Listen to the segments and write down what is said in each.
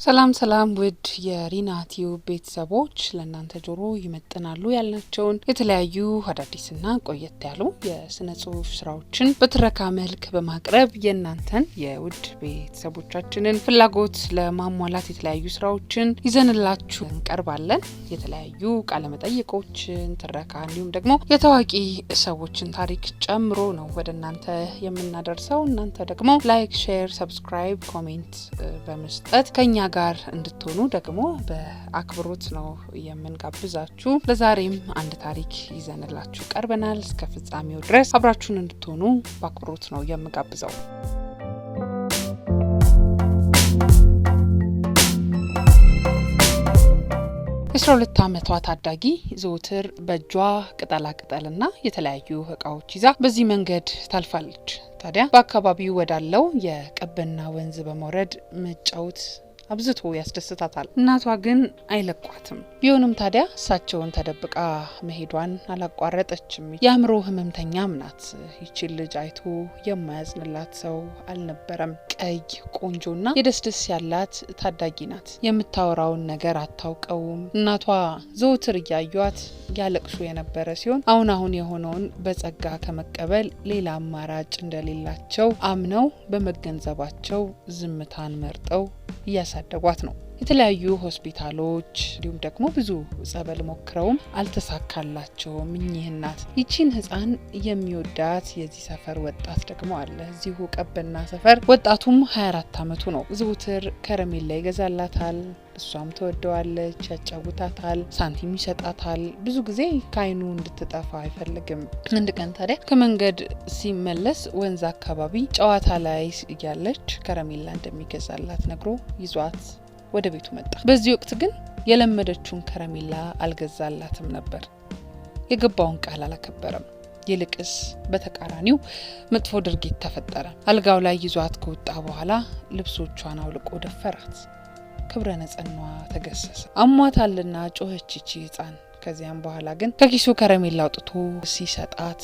ሰላም ሰላም ውድ የሪና ቲዩብ ቤተሰቦች፣ ለእናንተ ጆሮ ይመጥናሉ ያልናቸውን የተለያዩ አዳዲስና ቆየት ያሉ የስነ ጽሁፍ ስራዎችን በትረካ መልክ በማቅረብ የእናንተን የውድ ቤተሰቦቻችንን ፍላጎት ለማሟላት የተለያዩ ስራዎችን ይዘንላችሁ እንቀርባለን። የተለያዩ ቃለመጠይቆችን፣ ትረካ እንዲሁም ደግሞ የታዋቂ ሰዎችን ታሪክ ጨምሮ ነው ወደ እናንተ የምናደርሰው። እናንተ ደግሞ like፣ share፣ subscribe፣ comment በመስጠት ከኛ ጋር እንድትሆኑ ደግሞ በአክብሮት ነው የምንጋብዛችሁ። ለዛሬም አንድ ታሪክ ይዘንላችሁ ቀርበናል። እስከ ፍጻሜው ድረስ አብራችሁን እንድትሆኑ በአክብሮት ነው የምጋብዘው። የ12 ዓመቷ ታዳጊ ዘወትር በእጇ ቅጠላ ቅጠልና የተለያዩ እቃዎች ይዛ በዚህ መንገድ ታልፋለች። ታዲያ በአካባቢው ወዳለው የቀበና ወንዝ በመውረድ መጫወት አብዝቶ ያስደስታታል። እናቷ ግን አይለቋትም። ቢሆንም ታዲያ እሳቸውን ተደብቃ መሄዷን አላቋረጠችም። የአእምሮ ህመምተኛም ናት። ይቺን ልጅ አይቶ የማያዝንላት ሰው አልነበረም። ቀይ ቆንጆና የደስደስ ያላት ታዳጊ ናት። የምታወራውን ነገር አታውቀውም። እናቷ ዘወትር እያዩት ያለቅሱ የነበረ ሲሆን አሁን አሁን የሆነውን በጸጋ ከመቀበል ሌላ አማራጭ እንደሌላቸው አምነው በመገንዘባቸው ዝምታን መርጠው እያሳደጓት ነው። የተለያዩ ሆስፒታሎች እንዲሁም ደግሞ ብዙ ጸበል ሞክረውም አልተሳካላቸውም። እኚህ እናት ይቺን ህፃን የሚወዳት የዚህ ሰፈር ወጣት ደግሞ አለ። እዚሁ ቀበና ሰፈር። ወጣቱም 24 ዓመቱ ነው። ዘውትር ከረሜላ ይገዛላታል። እሷም ትወደዋለች፣ ያጫውታታል፣ ሳንቲም ይሰጣታል። ብዙ ጊዜ ከአይኑ እንድትጠፋ አይፈልግም። አንድ ቀን ታዲያ ከመንገድ ሲመለስ ወንዝ አካባቢ ጨዋታ ላይ እያለች ከረሜላ እንደሚገዛላት ነግሮ ይዟት ወደ ቤቱ መጣ። በዚህ ወቅት ግን የለመደችውን ከረሜላ አልገዛላትም ነበር። የገባውን ቃል አላከበረም። ይልቅስ በተቃራኒው መጥፎ ድርጊት ተፈጠረ። አልጋው ላይ ይዟት ከወጣ በኋላ ልብሶቿን አውልቆ ደፈራት። ክብረ ነጽናዋ ተገሰሰ። አሟታልና ጮኸች ይቺ ህፃን። ከዚያም በኋላ ግን ከኪሱ ከረሜላ አውጥቶ ሲሰጣት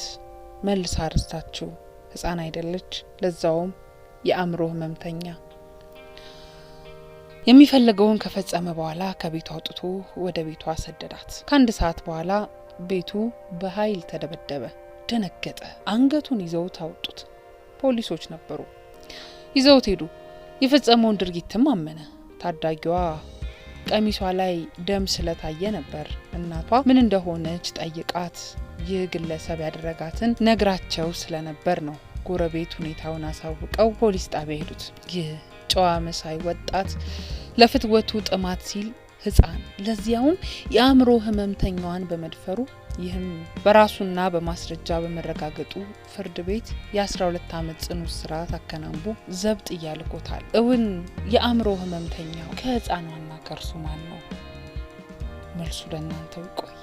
መልሳ ረስታችው። ህፃን አይደለች፣ ለዛውም የአእምሮ ህመምተኛ። የሚፈልገውን ከፈጸመ በኋላ ከቤቱ አውጥቶ ወደ ቤቷ ሰደዳት። ከአንድ ሰዓት በኋላ ቤቱ በኃይል ተደበደበ። ደነገጠ። አንገቱን ይዘውት አወጡት። ፖሊሶች ነበሩ። ይዘውት ሄዱ። የፈጸመውን ድርጊትም አመነ። ታዳጊዋ ቀሚሷ ላይ ደም ስለታየ ነበር እናቷ ምን እንደሆነች ጠይቃት ይህ ግለሰብ ያደረጋትን ነግራቸው ስለነበር ነው ጎረቤት ሁኔታውን አሳውቀው ፖሊስ ጣቢያ ሄዱት። ይህ ጨዋ መሳይ ወጣት ለፍትወቱ ጥማት ሲል ህፃን ለዚያውም የአእምሮ ህመምተኛዋን በመድፈሩ፣ ይህም በራሱና በማስረጃ በመረጋገጡ ፍርድ ቤት የ12 ዓመት ጽኑ እስራት አከናንቦ ዘብጥ እያልኮታል። እውን የአእምሮ ህመምተኛው ከህፃኗና ከእርሱ ማን ነው? መልሱ ለእናንተው ይቆይ።